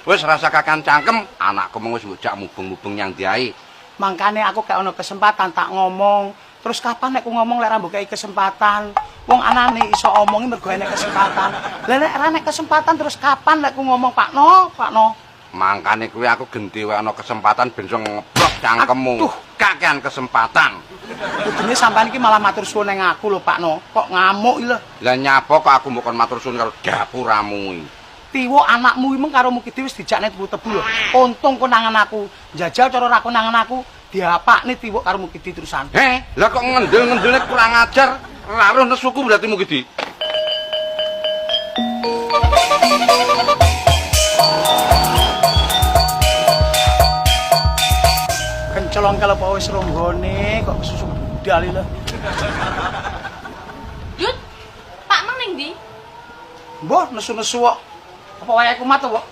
Wis rasa kakan cangkem, anakku mung wis mbok jak mubeng-mubeng nyang diae. Mangkane aku gak ono kesempatan tak ngomong. Terus kapan nek ku ngomong lek ra mbok kei kesempatan? Wong anane iso omongi mergo enek kesempatan. Lah nek ra enek kesempatan terus kapan nek ku ngomong, Pak No, Pak No? Mangkane kuwi aku genti wae ana kesempatan ben iso ngeblok cangkemmu. Aduh. Kakean kesempatan. Kudune sampean iki malah matur suwun nang aku lho, Pak No. Kok ngamuk iki lho. Lah nyapa kok aku mbok kon matur suwun karo dapuramu iki? Tiwo anakmu iki meng karo Mukidi wis dijakne tebu-tebu lho. Untung konangan aku. Njajal cara ra konangan aku, diapakne tiwo karo Mukidi terusan. Heh, lah kok ngendel-ngendelne kurang ajar. Laruh nesuku berarti Mukidi. Kencelong kalau apa wis ronggone kok kesusu budal iki lho. Dut, Pak Mang ning ndi? Mbah nesu-nesu kok. Apa wayahe kumat to, Mbok?